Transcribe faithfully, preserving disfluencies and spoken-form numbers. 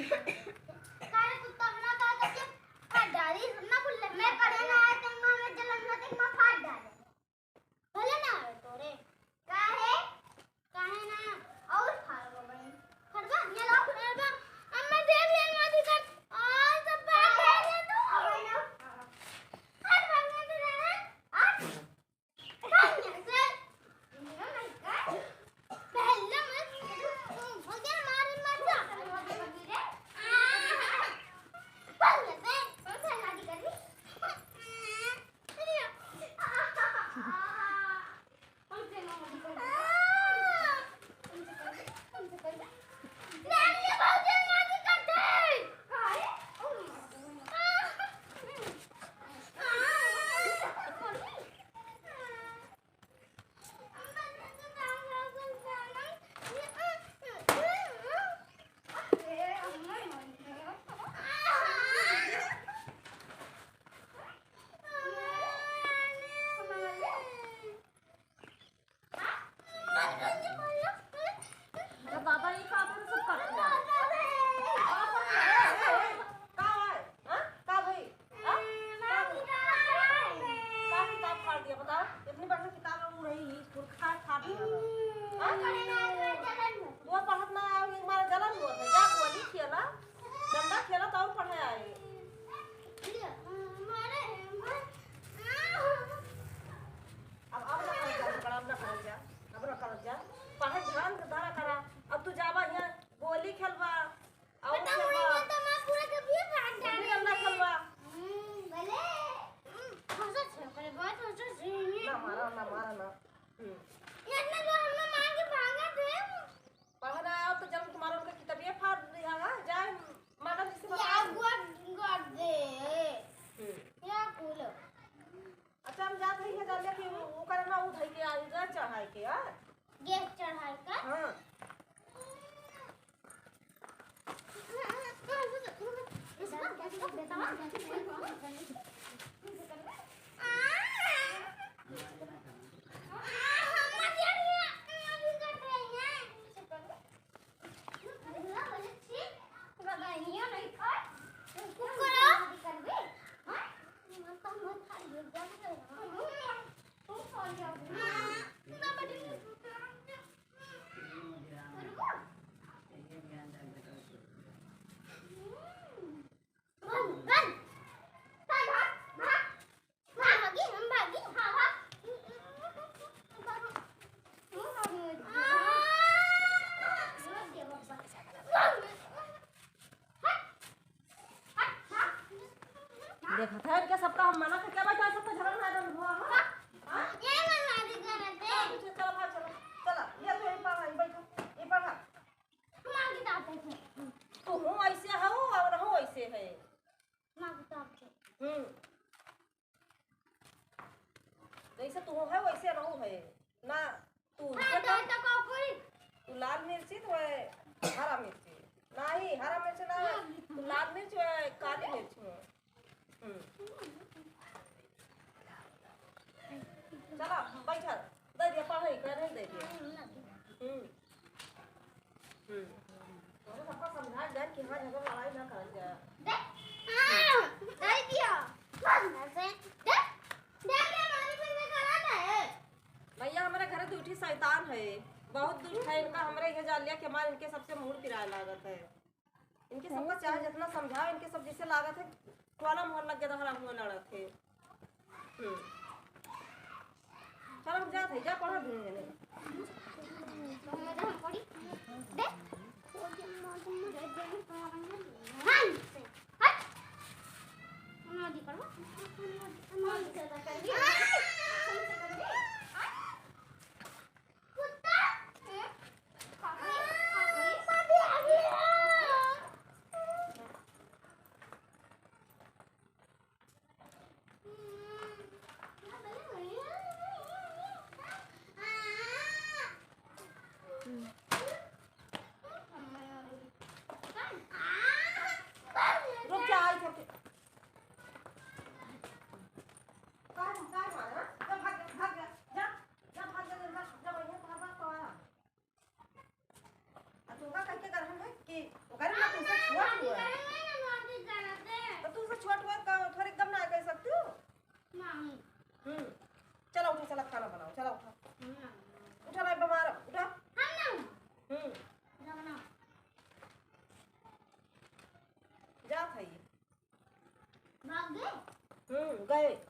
कारे कुत्ता अपना का करके फाड़ डाली, ना बोल ले। मैं पढ़े ना आए, तेरे माँ में जलन ना, तेरे माँ फाड़ डाले। भले ना आवे तोरे। काहे? काहे ना? और फाड़ दो बहन। फड़बा, ये लो, फड़बा। अम्मा देख ले, माटी कर। और सब बात है ये तो। हट, भागने दे रहा है। हट। अरे बाबा, ये का अपन सब काट लिया? का है? हाँ? का भाई? हाँ? का किताब फाड़ दिया, बताओ? इतनी बढ़िया किताब है, वो रही, इसको खा, खा दिया। हाँ? वो पढ़त ना आवे, हमारा जलन हुआ था। जा, गोली खेला, डंडा खेला, तो और पढ़े आए। अब, अब ना करब जा, अब ना करब जा, अब ना करब जा। पढ़े ध्यान से धरा करा। अब तू जाबा यहाँ गोली खेलबा, और पता खेलबा। नहीं, तो मैं पूरा कभी भाग तू भी जाने डंडा में। खेलबा। हम्म, भले। हम्म, हंसत है, करे बात हंसत है। ना मारा, ना मारा, ना। हम्म। ये इतना जोर हमने मार के भागा थे। पढ़ना आओ तो जब तुम्हारा उनका किताबिया फाड़ दिया है, जाए मैडम जी से या बताओ। गोद, गोद दे। हम्म। या कूलो। अच्छा, हम जात नहीं है, जान ले कि वो, वो करे ना, वो धई के आ, उधर चढ़ाई के, हाँ? गैस चढ़ाई का? हाँ। देखत है इनके सबका, हम मना करके बैठा, सबका झगड़ा ना डाल हुआ, हाँ? हाँ? ये मना भी करत है। चलो, चलो, भाग, चलो। चलो, ये तो यहीं पर है, बैठो, यहीं पर है। माँ की ताकत है। तू हूँ ऐसे हो और हो ऐसे है। माँ की ताकत है। हम्म। जैसे तू है वैसे रहू है ना। तू हाँ, उनके तो, तो का कोई? तू लाल मिर्ची तो है हरा मिर्ची। नहीं, हरा मिर्च ना है, तू लाल मिर्च है, काली मिर्च है। हम्म। चला, बैठा, दे दिया, पढ़ाई करे दे दिया। हम्म। हम्म। तोहरे सबका समझा जाए कि हाँ, झगड़ा लड़ाई ना करल जाए। दे। हाँ, दे दिया। बस ना से। दे। दे, दे, मामी से करा था, ए। भैया, हमारे घरे दुइ ठी शैतान है, बहुत दुष्ट है इनका। हमरे इहे जान लिया कि हमारे इनके सबसे मूड़ पिराए लागत है। इनके सबका चाहे जितना समझाओ, इनके सब जैसे लागत है, टोला मोहल्ला के दहरा हुआ लड़त है। हम्म। चल, हम जात है, जा पढ़ा दूंगे ने। रुक जा, आई करके। काहे, काहे मारा? जा भाग, जा, भाग, जा, जा, जा, भाग, जा, जा, जा, बढ़िया से भाग, भाग, भाग। आ तोहका कह के गरहन है, ओकरे ना तुमसे छुआ छुआ। तो तुमसे छुआ छुआ का थोड़ी एकदम ना कह सकती हो। हम्म। चला उठा, चला खाना बनाओ, चला उठा। उठा, नहीं बीमार हो, उठा। हम्म। जात है ये। हम्म, गए।